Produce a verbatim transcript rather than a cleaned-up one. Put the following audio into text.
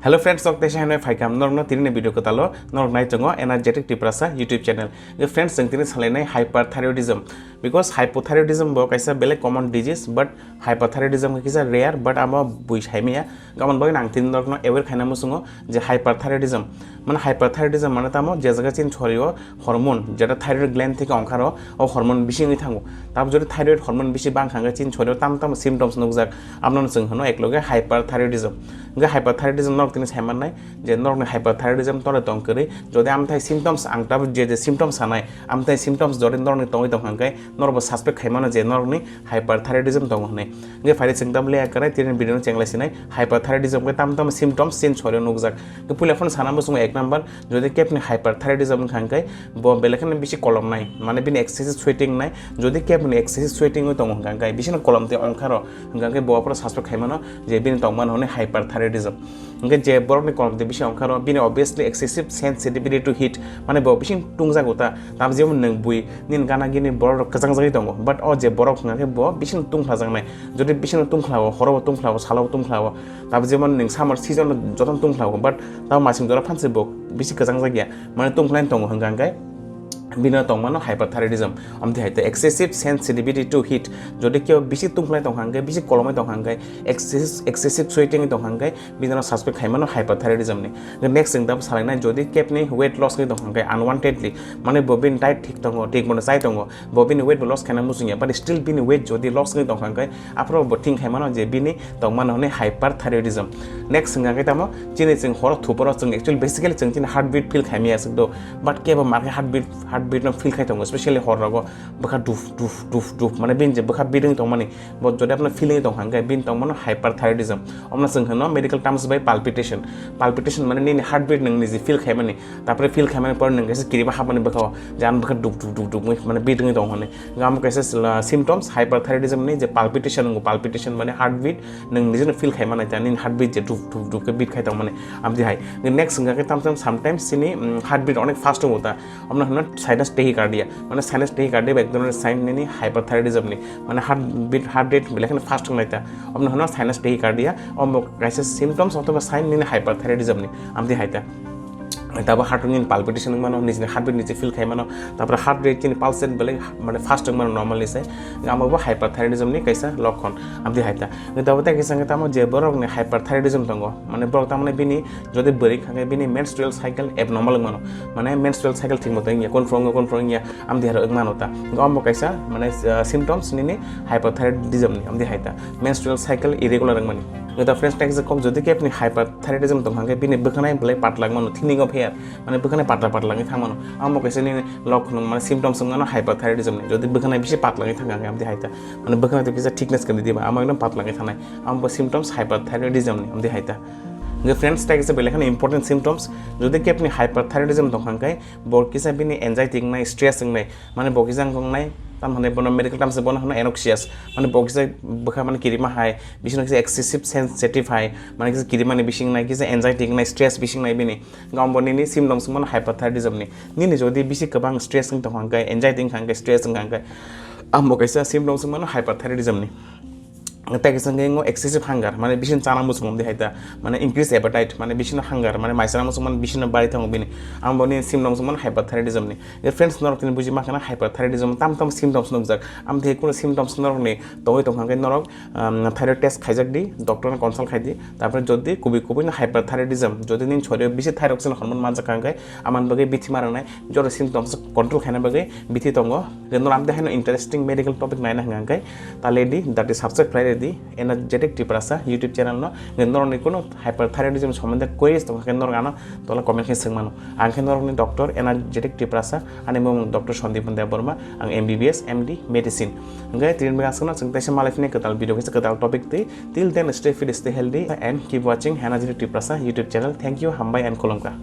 Hello friends, nok teisa hwnwi phaikam norokno tinini video kwtalo norok nai tongo Energetic Tiprasa YouTube channel. Ge friends, chwng tini salainai hyperthyroidism, because hypothyroidism bo kaisa belai common disease, but hyperthyroidism khe kisa rare, but amo bui saimaya. Gamon bagwi ang tini norokno aware khaina muchungo je hyperthyroidism, mane hyperthyroidism mane tamo je jaga chini sorio hormone, jeta thyroid gland theke ongkharo, o hormone bisi wngwi thango. Tamo jodi thyroid hormone bisi bang kha hwnkhe chini sorio tam tam symptoms nukjak, amno chwng hwno ekloge hyperthyroidism. Hwnkhe hyperthyroidism norok tini saimannai je norokni hyperthyroidism tole tong kwrwi, jodi amthai symptoms ang tabuk je je symptoms sanai, amthai symptoms jodi norokni tongwi tong hwnkhe norokbo suspect khaimano je norokni hyperthyroidism tongo hwnwi. Hwnkhe phaidi chwng tamo le kwrwi tini video no chenglai sinai, hyperthyroidism khe tam tam symptoms chini sorio nukjak. Hwnkhe puila phano sana muchungo ek number, jodi kebni hyperthyroidism wngkha hwnkhe bo belai kheno bisi kolomnai, mane bini excessive sweating nai, jodi kebni excessive sweating tongo hwnkha hwnkhe bisino kolom tei ongkharo, hwnkha hwnkhe bo aphuru suspect khaimano je bini tongmano hwnwi hyperthyroidism. Hwnkhe je borokni kolom tei bisi ongkharo bini obviously excessive sensitivity to heat, mane bo bisi tungjago ta, tam jemon nwng bui nini gana gini borok rok kwchang jagwi tongo, but o je borok hwnkha khe bo bisino tungphlajaknai, jodi bisino tungphlao, horo bo tungphlao, salo bo tungphlao, tam jemon nwng summer season jotono tungphlao, but tamo masing jora phansi bo bisi kwchang jakya, mane tungphlai tongo hwnkha hwnkhe bino tongmano hyperthyroidism. Amtwi hai tei excessive sensitivity to heat, jodi kebo bisi tungphlai tongkha hwnkhe, bisi kolomwi tongkha hwnkhe, excessive, excessive sweating tongkha hwnkhe, bino suspect khaimano hyperthyroidism ni. Next chwng tabuk salainai, jodi kebni weight loss wngwi tongkha hwnkhe unwantedly, mane bo bini diet thik tongo, thik mano chai tongo, bo bini weight bo loss khaina muchungya, but still bini weight jodi loss wngwi tongkha hwnkhe, aphuru bo think khaimano je bini tongmano hwnwi hyperthyroidism. Next wngkha khe tamo, chini chwng horo thuporo chwng actually basically chwng chini heartbeat feel khaimaya aswk do, but kebo mar khe heartbeat, heartbeat no feel khai tongo, especially hor rogo bwkha duf duf duf duf, mane bini je bwkha beat wngwi tongmani, bo jodi apno feel wngwi tongkha hwnkhe bini tongmano hyperthyroidism. Omno chwng hwno medical terms bai palpitation. Palpitation mane nini heartbeat nwng niji feel khaimani, tapore feel khaimani pore nwng kaisa kirima hapmani bwkhao je ano bwkha duk duk duk duk wngwi mane beat wngwi tong hwnwi. Gamo kaisa sila symptoms hyperthyroidism ni je palpitation wngo, palpitation mane heartbeat nwng nijino feel khaimani ta nini heartbeat je duk duk duk khe beat khai tongmani amtwi hai. Next wngkha khe tam tam sometimes chini, mm, heartbeat onek fast wngo ta, omno hwno sinus tachycardia, mane sinus tachycardia ba ek dhoroner sign nini hyperthyroidism ni, mane heartbeat, heart rate belai kheno fast wngnai ta, omno hwno sinus tachycardia, omo kaisa symptoms othoba sign nini hyperthyroidism ni amtwi hai ta. Tabo heart ni palpitation wngmano, nijini heartbeat niji feel khaimano, tapore heart rate chini pulse rate belai mane fast wngmano normal ni sai, amo bo hyperthyroidism ni kaisa lokhon amtwi hai ta. Tabo tei kisa wngkha tamo je borok ni hyperthyroidism tongo, mane borok tamani bini jodi bwrwi kha khe bini menstrual cycle abnormal wngmano, mane menstrual cycle thik moto wngya, confirm wngya, confirm wngya, amtwi hai wngmano ta. Omo kaisa mane, uh, symptoms nini hyperthyroidism ni amtwi hai ta, menstrual cycle irregular wngmani. Friends, next kok jodi kebni hyperthyroidism tong hwnkhe bini bwkhanai belai patla wngmano, thinning of hair, mane bwkhanai patla patla wngwi thangmano. Amo kaisa nini lokhon mane symptoms wngmano hyperthyroidism ni. Jodi bwkhanai bisi patla wngwi thang khe amtwi hai ta, mane bwkhanai to kisa thickness kwrwi diba, amo ekdom patla wngwi thanai, amo bo symptoms hyperthyroidism ni amtwi hai ta. Hwnkhe friends, tei kisa belai kheno important symptoms, jodi kebni hyperthyroidism tong hwnkhe bo kisa bini anxiety wngnai, stress wngnai, mane bo kisa wngkha wngnai, tam hwnwi bono medical terms bono hwno anxious, mane bo kisa bwkha mane kirima hai, bisino kisa excessive sensitive hai, mane kisa kirimani bising nai, kisa anxiety wngnai, stress bising nai bini. Gam bo nini symptoms wngmano hyperthyroidism ni. Nini jodi bisi kwbang stress wng tong hwnkhe, anxiety wngkha hwnkhe, stress wngkha hwnkhe, amo kaisa symptoms wngmano hyperthyroidism ni. Tei kisa hwnkhe wngo excessive hunger, mane bising chana muchung di hai ta, mane increase appetite, mane bisingno hunger, mane mai chana muchung mane bisingno bari thango bini, amo boni symptoms wngmano hyperthyroidism ni. Friends, norok tini buji ma khana hyperthyroidism tam tam symptoms nukjak, amtwi kuno symptoms norokni tongwi tong hwnkhe norok, um, thyroid test khaijak di, doctor no consult khai di, tapore jodi kubui kubui no hyperthyroidism, jodi nini sorio bisi thyroxine hormone manjak hwnkhe, amoni bagwi bithi ma rwnai, jora symptoms control khaina bagwi bithi tongo. Hwnkhe norok amtwi haino interesting medical topic naina hwnkha hwnkhe, ta le di, dati subscribe khlai di, Energetic Tiprasa YouTube channel no. Hwnkhe norokni kuno hyperthyroidism sombondhe queries tongkha khe norok ano tola comment khe swng mano. Ang khe norokni doctor Energetic Tiprasa, ani mung Doctor Sandeepan Debbarma, ang M B B S, M D, medicine. Hwnkhe tini bagwi aswkno chwng teisa malai phini kwtal video kaisa kwtal topic twi. Till then, stay fit, stay healthy and keep watching Energetic Tiprasa YouTube channel. Thank you, hambai and khulumkha.